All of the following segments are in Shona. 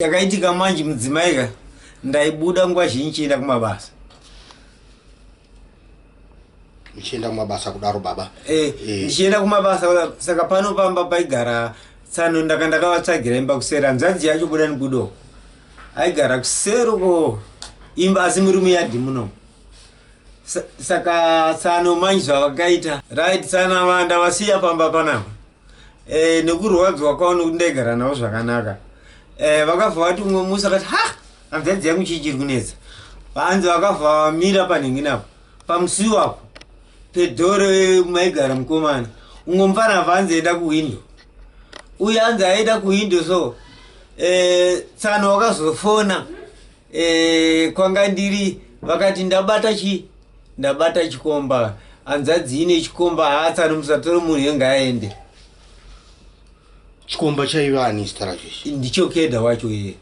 Chakaitika manje mudzimai ka ndaibuda nguva zhinji chienda kumabasa. Muchienda kumabasa kudaro baba? Eh, eh. Ndichienda kumabasa saka pano pamba paigara tsano ndaka ndakavatsvagira imba kuseri hanzvadzi yacho buda nebudo aigara kuseri ko imba asi muri muyadhi muno saka tsano manje zvavakaita right tsano ava ndavasiya pamba panapa eh, nekurwadziwa kwavo nekuti ndaigara navo zvakanaka eh, vakabva vati umwe musi akati ha hanzvadzi yangu chii chiri kunetsa vanzi vakabva vamira panhingi napo pamusiwo apo pedhoro maigara mukomana umwe mufana abva anzi enda kuwindo uye anzi aenda kuwindo so eh, tsano wakazofona eh, kwanga ndiri vakati ndabata chi ndabata chikomba hanzvadzi ine chikomba haatsano musatore munhu yenge aende Chikomba chaiva ani zita racho ichi? Ndicho Kedha wacho iye.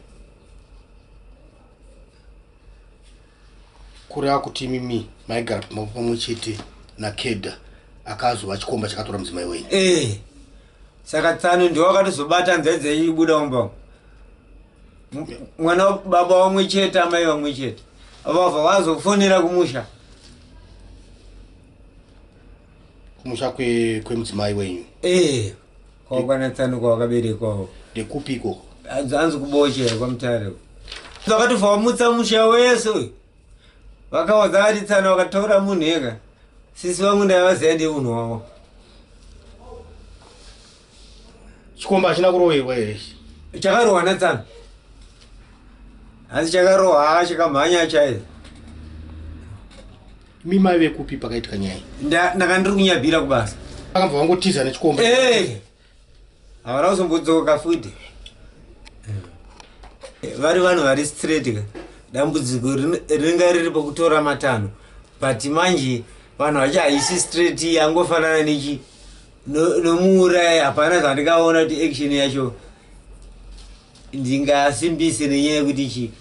Kureva kuti imimi maigara pamba pamwe chete naKedha akazova chikomba chakatora mudzimai wenyu? Eh. Saka tsano ndiwo akatozobata hanzvadzi yacho ibuda mumba. Mwana baba vamwe chete amai vamwe chete. Vabva vazofonera kumusha. Kumusha kwemudzimai wenyu? Eh. Kwakwana tsano kwawakaberekwawo. Ndekupi ikoko? Hanzi kubochera kwaMutare. Vakatobva vamutsa musha wese uyu. Vakawadza vari tsano vakatora munhu ega. Sisi vangu ndaivaziva ndiye munhu wavo. Chikomba hachina kuroverwa here? Chakarohwa natsano. Hanzi chakarohwa chakamhanya chaizo. Imi maive kupi pakaitika nyaya iyi? Ndanga ndiri kunyabhira kubasa. Vakabva vangotiza nechikomba. Eh. Havana kuzombodzoka futi. Vari vanhu vari straight ka. Dambudziko ringa riri pakutora matanho. But manje vanhu vacho haisi straight yangofanana nechi nomuurayi hapana zvandikaona kuti action yacho ndingasimbise nenyaya yekuti chi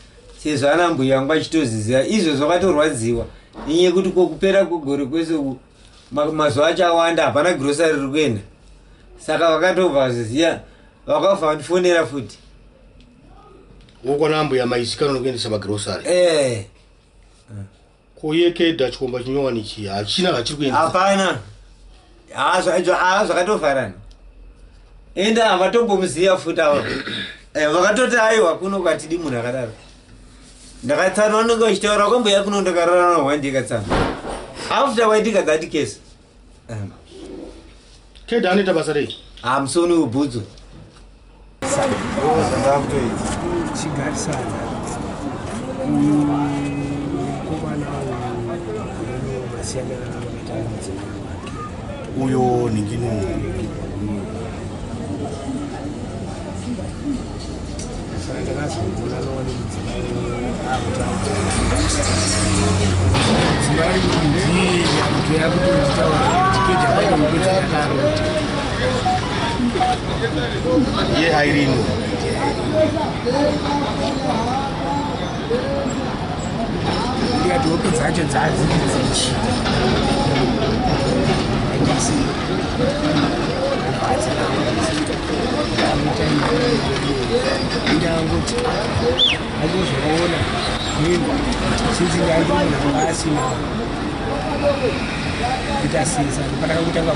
sezvo ana mbuya vangu vachitoziziva izvo zvakatorwadziwa nenyaya yekuti ko kupera kwegore kwese uku mazuva acho awanda hapana grocery riri kuenda saka vakatobva vaziziva vakabva vandifonera futi wokwana mbuya maizikanwa nekuendesa magrocery eh. Ko iye Kedha chikomba chinyowani ichi hachina zvachiri kuenda. Hapana. Haa zvakatovharana. Enda havatombomuziva futi ava. Eh, vakatoti aiwa kuno kwatidi munhu akadaro. Ndakatsana vanenge vachitaura kwambuya kuno ndakarara one day katsana. After waitika that case. Kedha anoita basa rei? Ah, musoni webhutsu. Chigarisana uyu mukomana uyu masiyana vakaita mudzimai wake uyo ningini saka ndakazoona noone mudzimai akutaura mudzimai ndiye nyakutoya kuti nditaura kuti keja paita mupedza yakarota Ye Irene. Ndikati hope dzacho dzadziri dzichi. Ndangoti azozoona sinzi ndandiri munhu anga asina kuita sei saka patakangotanga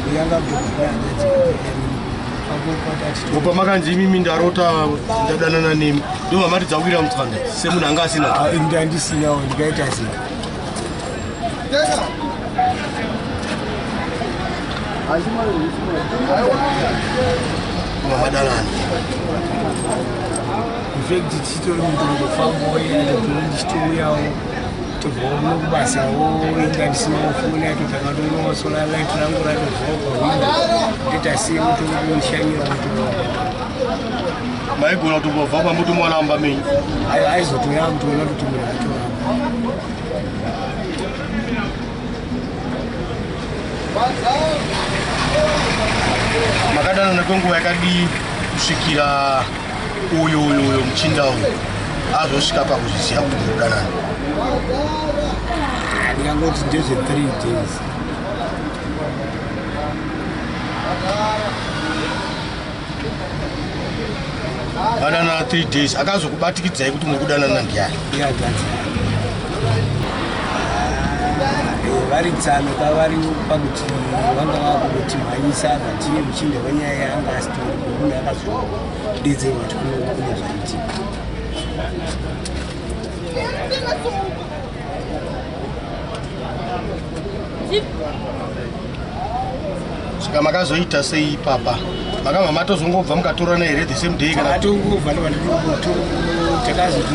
kuyanga kutopa makanzi imimi ndarota ndadanana nemi ndobva mati dzawira mutswanda semunhu anga asina ah, ndandisinawo ndikaita sei Madanana infact tichitori mutongofambawo tori ndichitouyawo tobvawo muno kubasawo inga ndisinawo foni yacho takatonowa solar light rangu ratobvawo pawindo ndoita sei mutokushanyira mutoa maigona kutobva pamutomuwana mumba menyu aizotoya mutoona kuti munhu atoramba Makadanana kwenguva yakadii kusvikira uyu uyu uyu muchinda uyu azosvika pakuzviziva kuti muri kudanana? Ndingangoti ndezve 3 days. Madanana 3 days. Akazokubatikidzai kuti muri kudanana ndiani? Ihanzvadzi. Vari tsano kavari pakuti vanga vakutimhanyisa, but iye muchinda wenyaya anga asitori munhu akazodedzerwa kuti kune zvaitika. Saka makazoita sei ipapa? Makabva matozongobva mukatorana here the same day kana? Takatongobva takazoti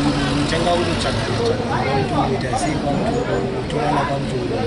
tanga kutotsvagana tsvagana, kutongoita sei, kwakutotorana, kwakutongo